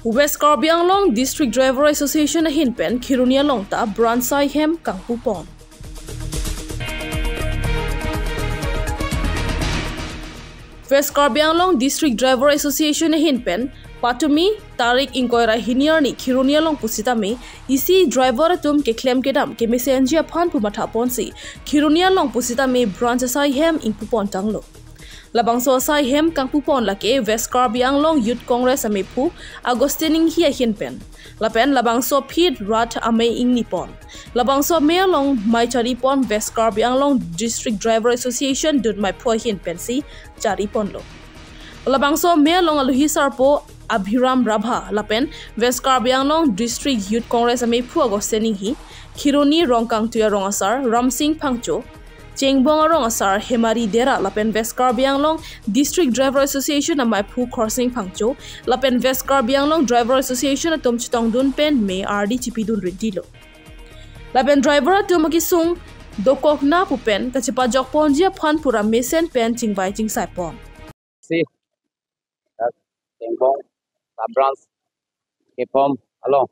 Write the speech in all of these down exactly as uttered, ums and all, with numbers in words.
West Karbi Anglong District Driver Association ahin pen Kheroni along ta branch asai hem kangpupon. West Karbi Anglong District Driver Association ahin pen patumi tarik ingkoi ra hini arni Kheroni along pusitame isi driver atum keklem kedam kemesenji aphan pu mathaponsi Kheroni along pusitame branch asai hem ingpupon tanglo. Labangso asai hem kangpupon lake West Karbi Anglong Youth Congress amephu Augustine Inghi ahin pen. Lapen labangso aphi rat amei ingnipon. Labangso amei along mei charipon West Karbi Anglong District Driver Association dunmei aphu ahin pensi chariponlo. Labangso amei along aluhi sarpo Abhiram Rabha lapen West Karbi Anglong District Youth Congress amephu Augustine Inghi, Kheroni Rongkangtui arong asar Ramsing Phangcho, Chengbong arong asar Hemari Dera lapen West Karbi Anglong District Driver Association ameiphu Khorsing Phangcho lapen West Karbi Anglong Driver Association atum chetongdun pen mei ardi chipidun rintilo. Lapen driver atum akesung dokokna pu pen kachepajokponji aphan pura mesen pen chingvai chingsaipon. Si, eh, Chengbong sub branch kephom along,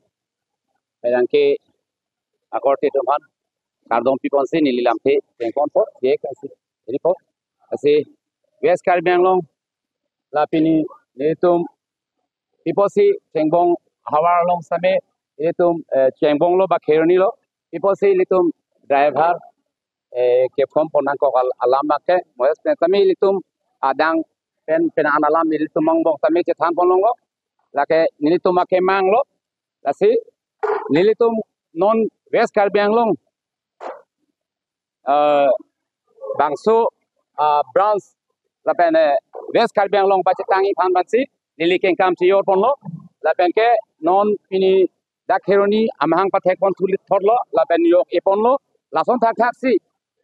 penang ke akorte atum aphan kardom piponsi neli lamthe chengponpo, ye kasi, ini po, asi West Karbi Anglong, la pini nelitum piposi Chengbong havar along same, nelitum, eh, Chengbong lo ba Kheroni lo, piposi nelitum driver, eh, kephom pon nangkok al-, alam abangke, moes pen same nelitum adang pen pen an alam nelitum angbong same chethanpon longlo, lake nelitum akemang lo, lasi nelitum non West Karbi Anglong, eh, bangso, ah, branch lapen, eh, West Karbi Anglong pachetangji aphan pensi neli kengkam chejorponlo, lapen ke non pini dak Kheroni amahang pathekpon thuli thotlo lapen yok-eponlo, lason thakthaksi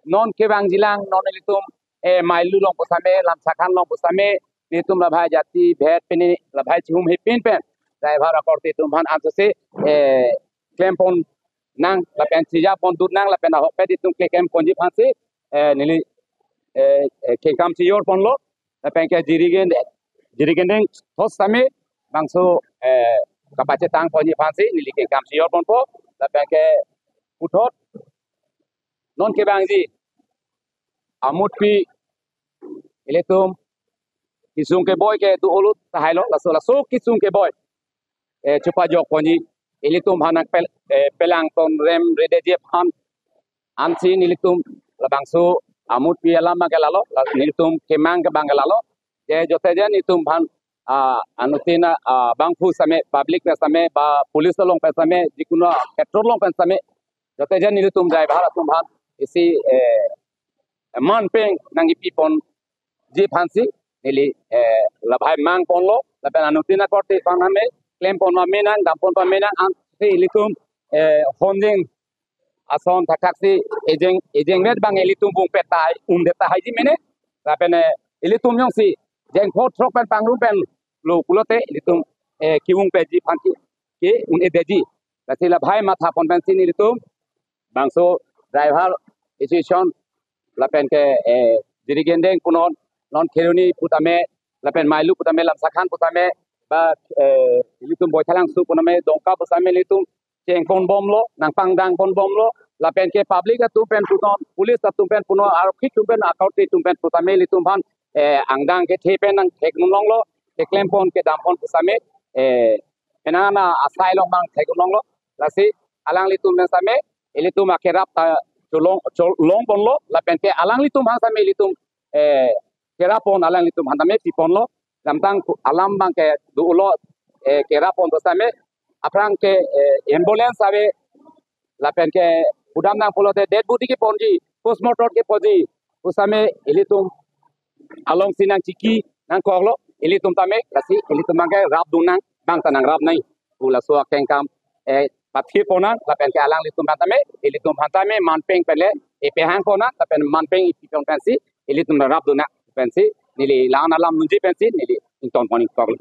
non kevangjilang non nelitum, eh, meilu along pusitame, lamsakhan along pusitame, nelitum labhai jati bhed pini labhai chihum hepin pen driver akorte atum aphan ansose, eh, klempon nang lapen chejapon dut nang lapen ahokpet itum keklemponji aphansi, eh, neli, eh, eh, kengkam chejorponlo, lapen ke jirigen, jirigendeng thot same bangso, eh, kapachetangponji aphansi neli kengkam chejorponpo, lapen ke puthot non kevangji amutpi ilitum kesung keboi ke do-olut tahai lo, laso laso kesung keboi, eh, chepajokponji ilitum aphan nangpel-, eh, pelangton remredeji aphan ansi nelitum labangso amutpi alam abangke lalo, la nelitum kemang ke abangke lalo, je jote je nelitum aphan, ah, anuttin, ah, bangphu same, public pen same, ba police along pen same, jikono patrol along pen same, jote je nelitum driver atum aphan isi, eh, manpeng nangkipiponji aphansi neli, eh, labhai mangponlo, lapen anuttin akorte aphan same klempon pame nang, dampon pame nang, ansi ilitum, eh, honjing ason thakthaksi ejeng, ejeng met abang ilitum bungpet tahai, undet tahaiji mene, lapen, eh, ilitum jongsi jengpho throk pen pangrum pen lo pulote ilitum, eh, ke-ungpetji aphan ke, ke-un-edetji. Lasi labhai mathapon pensi nelitum bangso driver association lapen ke, eh, jirigendeng punon, non Kheroni putame, lapen meilu putame, lamsakhan putame, ba, eh, ilitum Boithalangso putame, Dongka pusitame ilitum chengponbomlo, nangpangdangponbomlo, lapen ke public atum pen punon, police atum pen punon, arokhi atum pen, akorte atum pen putame ilitum aphan, eh, angdeng kethe pen nangthekdun longlo, keklempon kedampon pusitame, eh, penang an asai along abang thekdun longlo, lasi alanglitum pen same ilitum akerap ta cholong, cholongponlo, lapen ke alanglitum aphan same ilitum, eh, kerappon alanglitum aphan tame piponlo, damtang ku-, alam abangke dolo, eh, kerappon pusitame, aphrang ke, eh, ambulance ave, lapen ke pudam nang pulote dead body keponji, postmortem keponji pusitame ilitum alongsi nangchiki nangkoklo, ilitum tame, lasi ilitum abangke rapdun nang, bang ta nangrap nang, pu laso akengkam, eh, pathipon nang, lapen ke alanglitum aphan tame, ilitum aphan tame manpeng pen le epehangpon nang, lapen manpeng epipon pensi ilitum rapdun nang pensi neli la-an alam nunji pensi neli ingtonpon ingkoklo.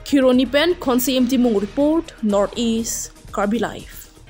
Kheroni pen Khonsi Imtimung report, North East Karbi Live.